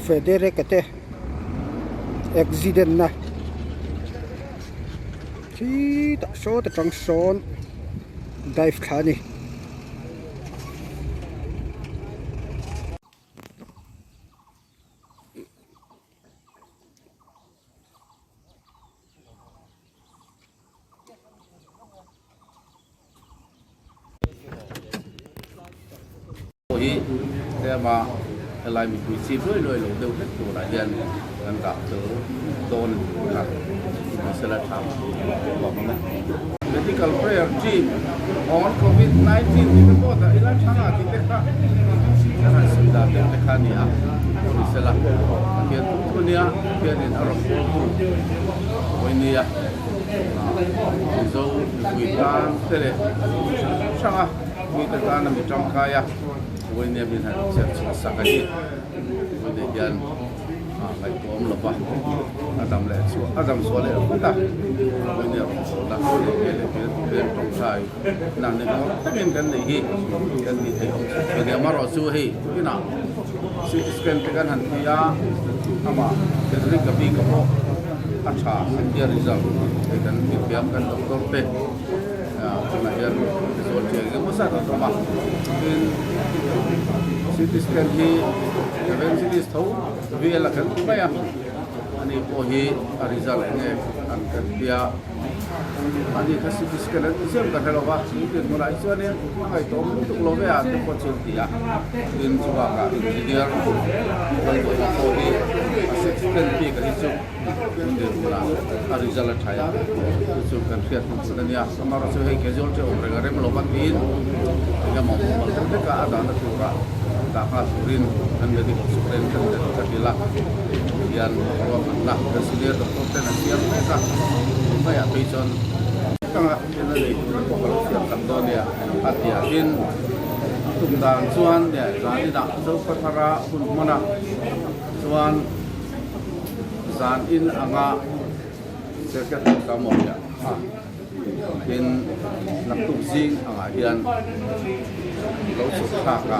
Frederick a te accident na khitah sawt atang sawn dive thla a ni. Hi tlema helai mipui chi luai luai lo deuh hlek turah hian kan dah tel dawn a ni tih kha sela tha bawk ang a. Medical prayer team on covid 19 tih te pawh dah ila tha nga tih te kha kan han sawi dan deuh te kha a ni a, aw ni sela Pathian thu thu nia Pathianin a rawn pawl tu hawi nia Mizo mipui tan te leh hrang hranga mite tana mi tangkai a hawi nia min han chhiar chhuah sak a hi hawi nei hian ngaihtuah awm lo va a dam leh chhuah a dam chhuah leh vat a hawi nia rawn chawl a leh leh leh tawngtai na ni ngawt takin kan neih hi kan tih theih awm chhun chu nia amaherawhchu hei inah CT scan te kan han ti a amah Frederick a bik a pawh a tha an tia result hei kan ti thiam kan doctor te tunah hian result thiam engemaw zat an awm a tin CT scan hi evangelist tho vel a kan ti mai a ani pawh hi a result enge an kan tia. Ani kha CT scan an ti zeuh ka hre lo va, chu tin hmunah hi chuanin a ngaihtuahawm lutuk lo ve a te pawh chu an ti a, tin chu bakah engineer Lalduhna pawh hi a CT scan bik a hi chu tun dinhmunah a result a tha a, chu chu kan hriat hman chhan a nia, amaherawhchu hei casualty awm reng a rem lo va tiin engemaw mumal deuh hleka a dahna turah dah nghal turin kan medical superintendent ka hrilh a. Hian ruahmanna kan senior doctor ten an siam mek a, tunhmaiah phei chuan anga thil a nei tur te pawh ka lo siam tak dawn nia a ti a, tin tum dan chuan nia zan inah Zopathara hun hmana chuan zan in anga circuit house a maw nia a. Tin, naktuk zing angah hian lo chhuk thlak a,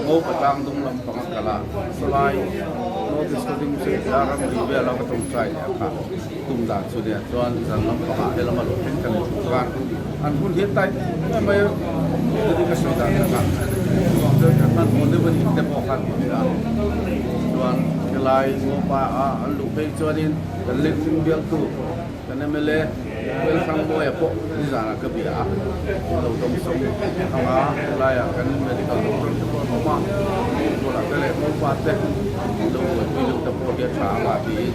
Ngopa tlang dung lampang a kal a, sawlai North East Khawding chu tia ramri vel a va tawngtai leh a kha tum dan chu nia chuan zan lampangah helama lo thleng kan inhmuh khan an hun hi a tai em mai a, chuti ka sawi dan takah chuvang chuan kan hmanhmawh deuh a ni te pawh khan ti a, chuan helai Ngopa a an luh phei chuanin kan lengtling bialtu. Kan mla Welthangmawia pawh nizanah ka bia a, lo dawng sawm anga helaiah kan medical doctor te pawh an awm a, bulah te leh mopa te lo buaipui deuh te pawh hi a tha anga tiin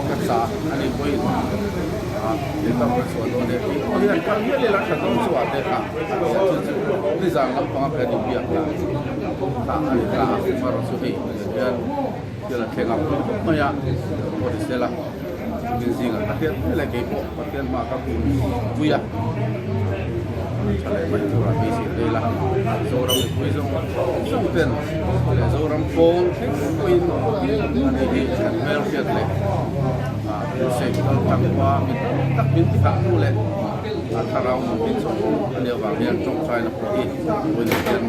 ka chah a ni pawhin a tam ka chhuah dawn e tih pawh hian kal hial ila tha dawn chu ah te kha a ti a, chu chu nizan lampanga kan inbiak dan kha a ni ta a, amaherawhchu hei hian thil a thleng ang khawp mai a, pawh ni sela. Min zingah ka hriat mai le kei pawh Pathian hma ka kun pui a, tha leh mai turah beisei te ila Zoram mipui zawng zawng ten leh Zoram pawn thleng pawhin ani hi kan hmel hriat leh thilsei kal tangpa mi tam tak min ti hah tu leh a thlarau nun min chawm a nih avang hian tawngtaina pawh hi vawiin hian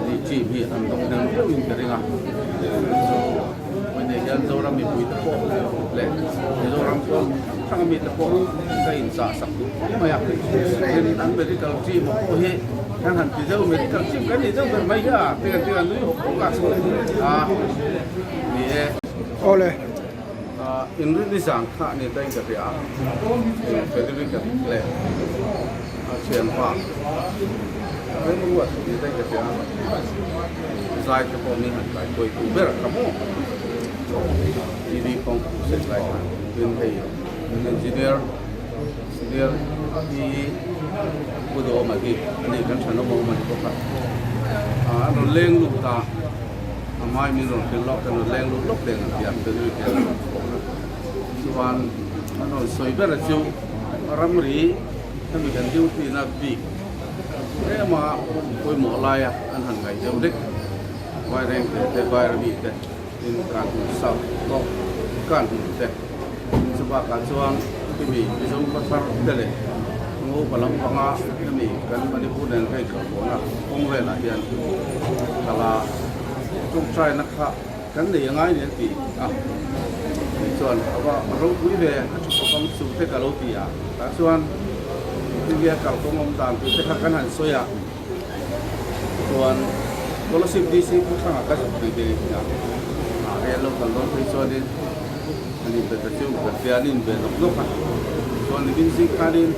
ni team hi an dawng hnem deuhin ka ring a chu. Vawiinah hian Zoram mipui te pawh leh Mizoram pawn hrang hrang ami te pawh ka inchah sak duh khawp mai a, tin an medical team a pawh hi kan han ti deuh medical team kan nih deuh ber mai hi a te kan ti a nui hawk hawk a a ni e. Awle. Inrin ni zang kha ni ta in ka hria a, Frederick a leh a thianpa Remruat ni ta in ka hria a, zai te pawh min han kai kuai tu ber ka maw TV kawng set lai khan tin hei engineer senior hi Pu Duhawma hi ani kan thenawm awm a ni bawk a, an rawn leng lut a. A hmai min rawn hrilh lawk, kan rawn leng lut lawk deng ang tih a Frederick hian a rawn thawh a. Chuan an rawn sawi ber a chu ramri hemi kan duty na bik tlema pawimawh laia an han ngaih deuh hlek Vaireng te te Vairami te tin Kanhmun South pawh Kanhmun te chu bakah chuan hemi Mizo khaw thar te leh Ngopa lampanga hemi kan Manipur nen kan inkal pawhna kawng velah hian kala. Tawngtaina kha kan nei a ngai ni an ti a, kei chuan a va ropui ve a tha khawp ang chu te ka lo ti a, tah chuan India kalkawng awm dan tur te kha kan han sawi a, chuan Kolasib DC pu Thanga ka zuk mai ve a, ah hei an lo kal dawn phei chuanin an inbe ta chu ka tia an inbe nawk nawk a, chuan nimin zing khanin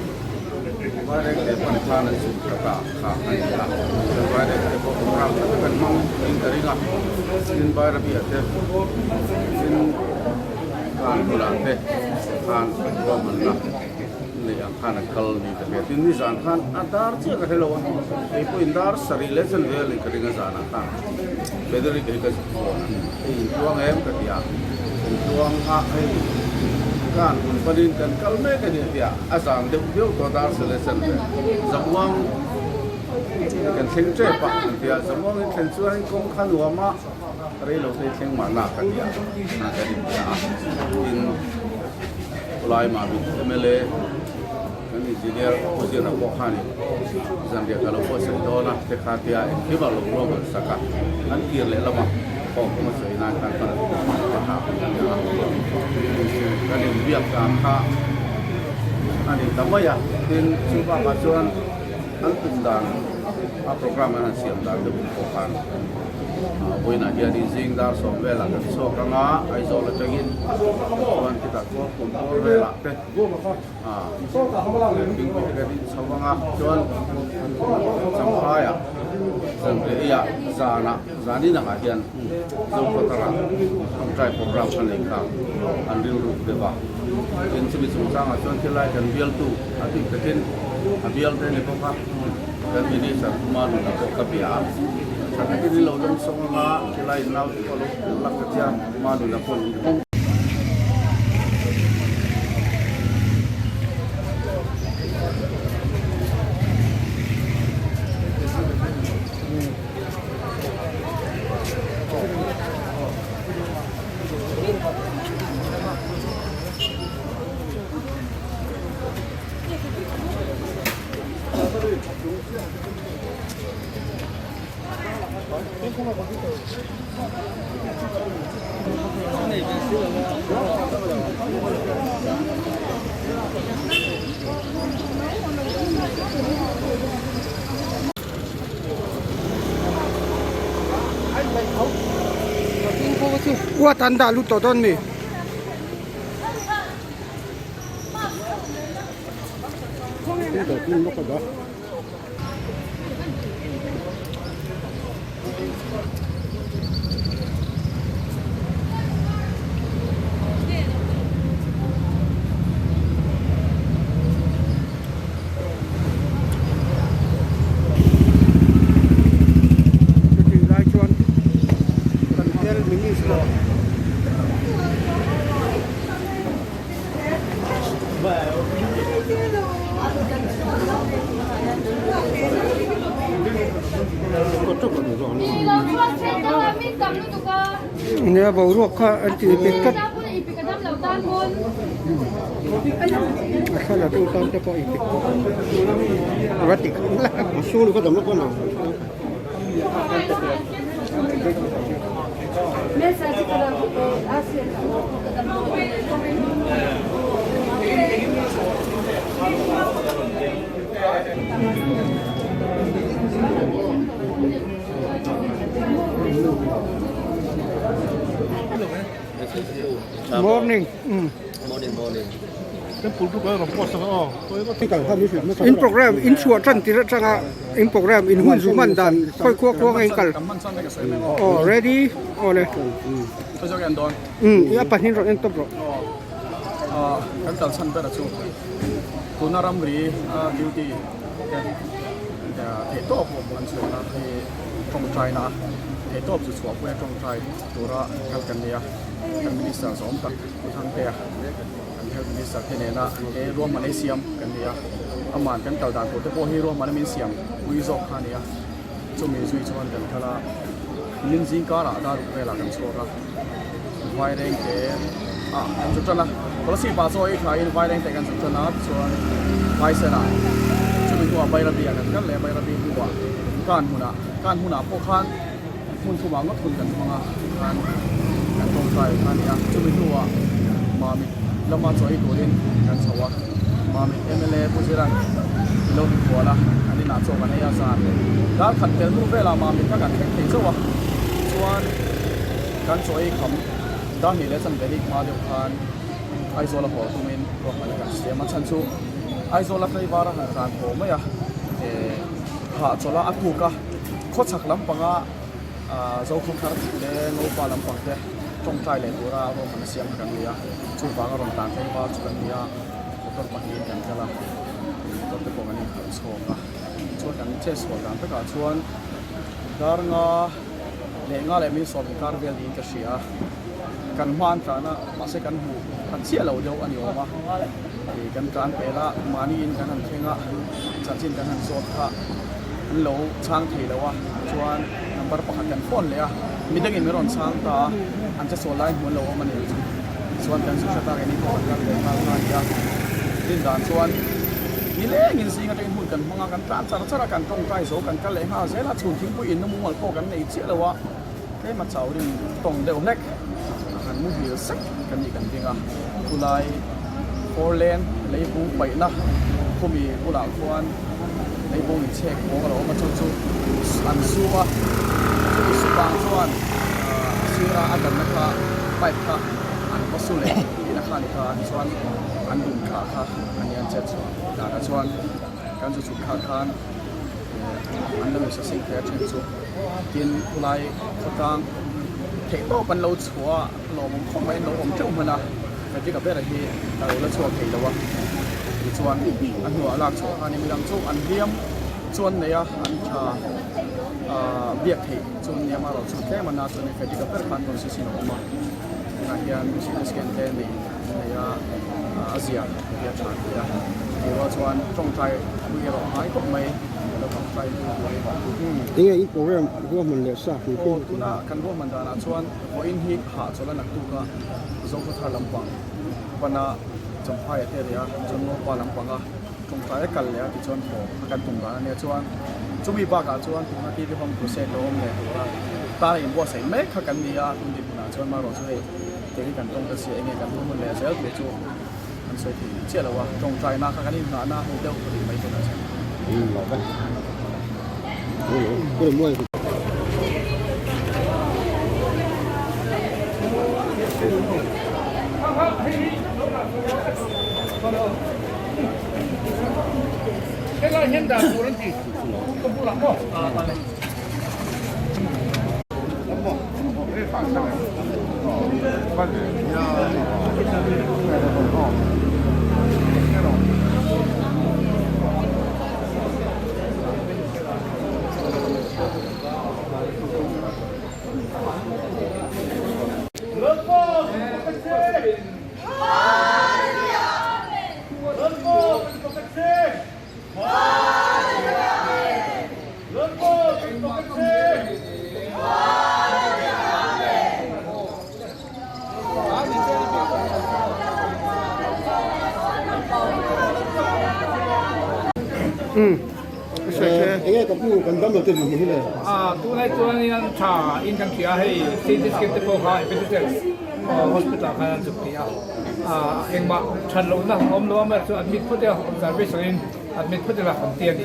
Vairengte pan khan an chhuk ta ta. Kha a ni a, chuan Vaireng te pawh program tha tak an hmang niin ka ring a, tin Bairabi-ah te tin kan bulah te khan ruahmanna neih ang khan an kal niin ka hria, tin nizan khan a dar chiah ka hre lo a, kei pawhin dar sarih leh chen vel in ka ring a zanah khan Frederick hi ka zuk phone a, hei intuang em ka ti a, intuang a hei kan hun panin kan kal mek a ni a ti a. A zan deuh viau tawh dar sele sen ve Zamuang kan thleng tep a an ti a, Zamuang in thlen chuan kawng kha nuam a rei lo te thleng mahna ka ti a, a kan inbia a, tin Khawlai Mamit mla kan engineer Pu Zira pawh khanin zanriah ka lo buatsaih dawn a te kha tia engkim a lo ruahman sak a, an kir leh lama haw kawng a sawi nan khan hman a tha kan ti a, kan inbiak dan kha a ni ta mai a, tin chu bakah chuan an tum dan a program an han siam dan te pawh pawh khan vawiinah hianin zing dar sawm velah kan chhuak ang a, Aizawl atangin chuan khitah chuan kum bawr velah te thingpui te kan inchho ang a, chuan Champhaiah zanriah eiah zanah Zanin angah hian Zokhawthara tawngtai program kha nei kha an rilruk deuh a, tin chumi chungchangah chuan thil lai kan bialtu a tih takin a bial te ni bawk a, kan minister Puma nuna pawh ka bia a, tha takin in lo dawng sawng anga thil lai in naute pawh a lo phur lak ka tia Puma nuna pawh in hawng. Uat an dah lut tawh dawn mi? Chutih lai chuan kan health minister Nia boruak kha an tih pek tlat. A thla la tu tan te pawh ipik va ti kham la. Morning. Morning morning. In program in chhuah tan tir atanga in program in hun zum an dan khawi khuak khuang a in kal aw ready aw le um i a pahnih rawn en tawp rawh. Kan kal chhan ber a chu tuna ramri duty te theihtawp an chhuahna hi tawngtaina theihtawp chu chhuahpui a tawngtai tura kal kan ni a kan minister zawm tak Pu Thangtea kan health minister te nena he ruahman ei siam kan ni a aman kan kal dan tur te pawh hi ruahman a min siam pui zawk kha a ni a chumi zui chuan kan kal a min zing karah dar ruk velah kan chhuak a vaireng te ah kan zu tan a policy pa chaw ei tha in vaireng te kan zu tan a tichuan vaisenah chumi hnuah bairabi ah kan kal leh a bairabi hnuah kan hmunah kan hmunah pawh khan. Hmun thumah ngawt hun kan hmang a, tikhan kan tawngtai kha a ni a. Chumi hnuah Mamit lama chaw ei turin kan chho a, Mamit mla Pu Ziran i lo mikhual a, an inah chaw kan ei a zan. Dar khat tel hnu velah Mamit kha kan thleng thei chauh a, chuan kan chaw ei kham dar hnih leh chanve rik hma deuh khan Aizawl a haw tumin ruahmanna kan siam a, chhan chu Aizawl a tlaivar a han tlan haw mai a, hahchawlh a a tuk a. Khawchhak lampanga Zokhawthar leh Ngopa lampang te tawngtai leh tura ruahmanna siam kha kan ni a, chuvanga rawn tlan thleng var chu kan ni a, motor pahnihin kan kal a, motor te pawh kan inkhalh chhawk a, chuan kan chet chhuah dan takah chuan dar nga leh nga leh min sawm inkar vel niin ka hria a, kan hma an tlan a, mahse kan hmuh khat chiah lo deuh a ni awm a, kan tlan pel a, mahniin kan han thleng a, chanchin kan han zawt kha. An lo chhang thei lo a, chuan number pakhat kan phone leh a, midangin min rawn chhang ta a, an che sual lai hmuan lo awm a ni ang chu. Chuan kan zu hrat a, keini pawh kan kal ve nghal kha a ni a. Din dan chuan nilengin zing atangin hmun kan hmang a, kan tlan char char a, kan tawngtai zo kan kal leh nghal zel a, chhun thingpui in na mumal pawh kan nei chiah lo a, tlema chau rin tawng deuh hlek a han muhil sek kan nih kan ding a, khulai four lane leivung paihna khumi bulah khuan leivung inchhek pawng a lo awm a, chu chu an su a, chumi su vang chuan a sira a danna kha pipe kha an va su leh tihna kha a ni ta a, tichuan an dum thla kha a ni an chet chhuah danah chuan kan zu chhuk thlak khan an lo insa sing thei a then chu tin khulai khawtlang theih tawp an lo chhuah a. Lawmawm khawp mai an lo awm teuh hman a, Frederick-a ber hi a lo la chhuak thei lo a, tichuan a hnuah lak chhuah khan midang chu an hliam chu an nei a, an tha biak theih chu an nia amaherawhchu tlem a na chuan Frederick-a ber khan rawn sisi a awm a, tunah hian CT scan te nei an nei a, a zia hi a tha hle a, tih rual chuan tawngtai pui erawh a ngai khawp mai, ka lo tawngtai pui a ni. Enge in program ruahman leh sa hmu Aw tuna kan ruahman danah chuan. Vawiin hi hahchawlh a naktuk a, Zokhawthar lampang pana Champhai a te leh a, chuan Ngopa lampanga tawngtai a kal leh a tichuan haw a kan tum dan a nia chuan chumi bakah chuan tuna TV Home Crusade lo awm leh tura tan a inbuatsaih mek kha kan ni a, tun dinhmunah chuan marawh chu hei kei hi kan tawng ta si enge kan tum hun leh zel tur chu kan sawi thei chiah lo a, tawngtaina kha kan inngahna a hmu deuh rih mai tunah chuan. Enge ka pu kan dam lo te duh hi le. A tunlai chuan in tha in kan hria hei CT scan te pawh kha Epidural hospital khan an chuk thei a engmah that lohna a awm lo a amaherawhchu admit phawt ila observation in admit phawt ila kan ti a ni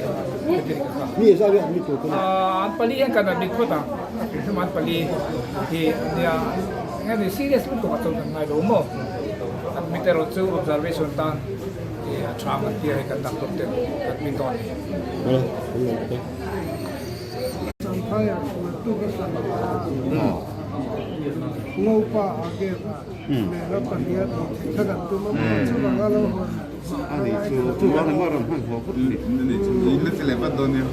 Mi zau hi admit tur a an pali hian kan admit phawt ang a hrim hrim an pali hi nia enge ni serious lutuk a chuan kan ngai lo maw admit erawh chu observation tan a tha ang an ti a hei kan doctor ten admit dawn a ni. Champhaiah naktuk a hran a, Ngopa a gate ah lehla pahnih a tih theih kha kan tum a, maw chuvang a lo hawn A ni chu chuvang ni maw rawn hman haw vut ni. In la ti leh vat dawn nia.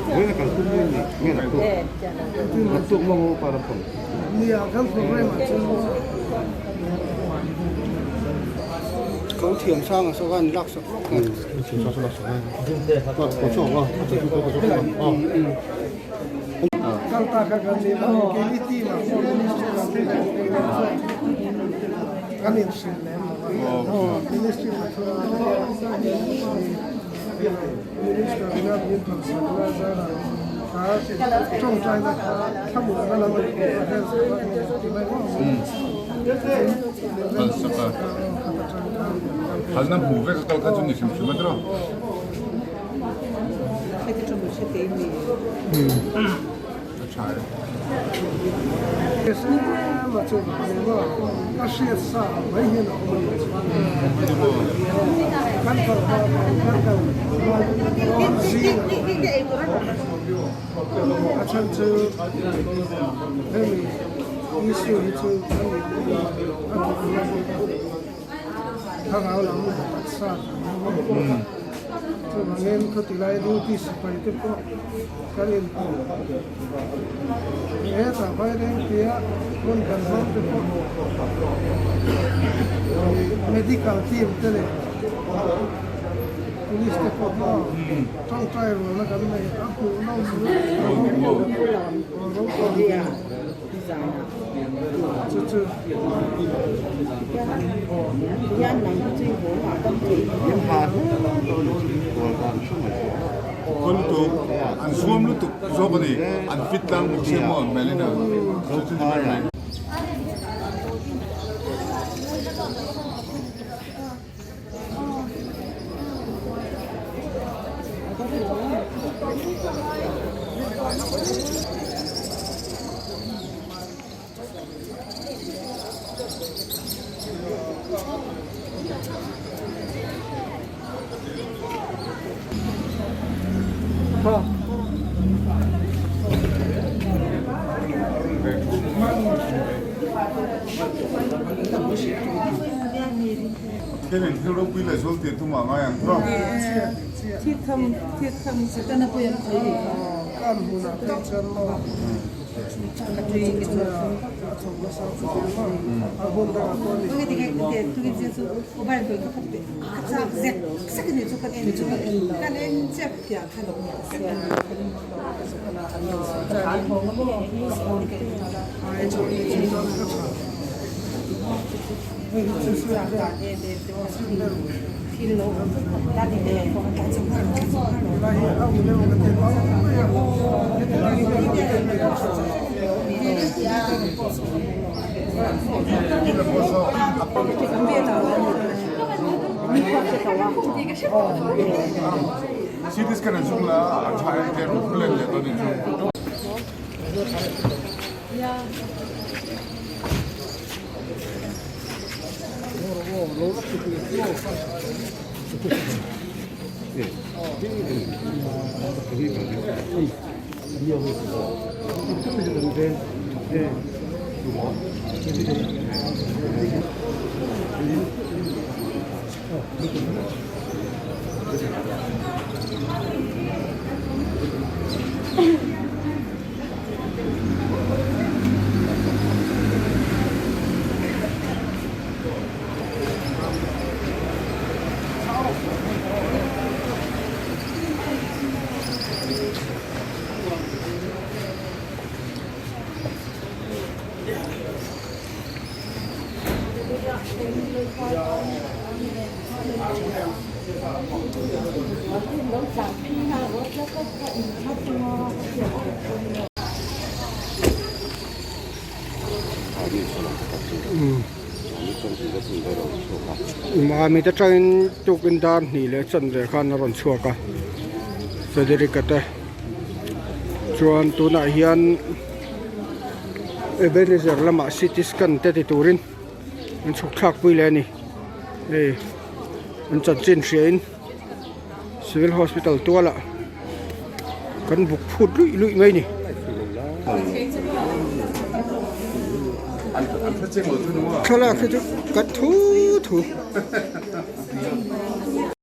Vawiin a kal tum mai ni nge naktuk naktuk maw Ngopa ram pawh. Nia kan program ah chuan Ko thiam sang a saw a an lak sak lawk a. Kal ta kha kan ni a, keini team ah pawh ministry lam te kan phei dawn chuan kan inhrilh lem lo a, ministry pathum te minister ina min phalsak na zarah. Kha tawngtaina kha thlamuhna lam a ni a hel sak a ni ti mai maw? Phal sak a. Phalna hmuh vek a kal kha chu ni hrim hrim a tiraw? A tha e. Hetah Vairengtia hmun kan hmang te pawh medical team te leh police te pawh maw tawngtai rualna kan nei a hmuh nawm chu chu Khaw lutuk an zuam lutuk zawk a ni an fit tlang bawk sia maw Melina chu chu ni ber mai. Pathian in thil ropui leh zual tir tumah ngai ang tawh. CT scan an zung la a tha em te rawn phu let leh dawn in chu. Mahni te tangin tukin dar hnih leh chanve khan a rawn chhuak a Federica te chuan tunah hian Ebenezer lamah CT scan te ti turin an chhuk thlak pui leh a ni hei an chanchin hria in civil hospital tualah kan buk phut luih luih mai a ni. Thlalak hi chu kan thu thu.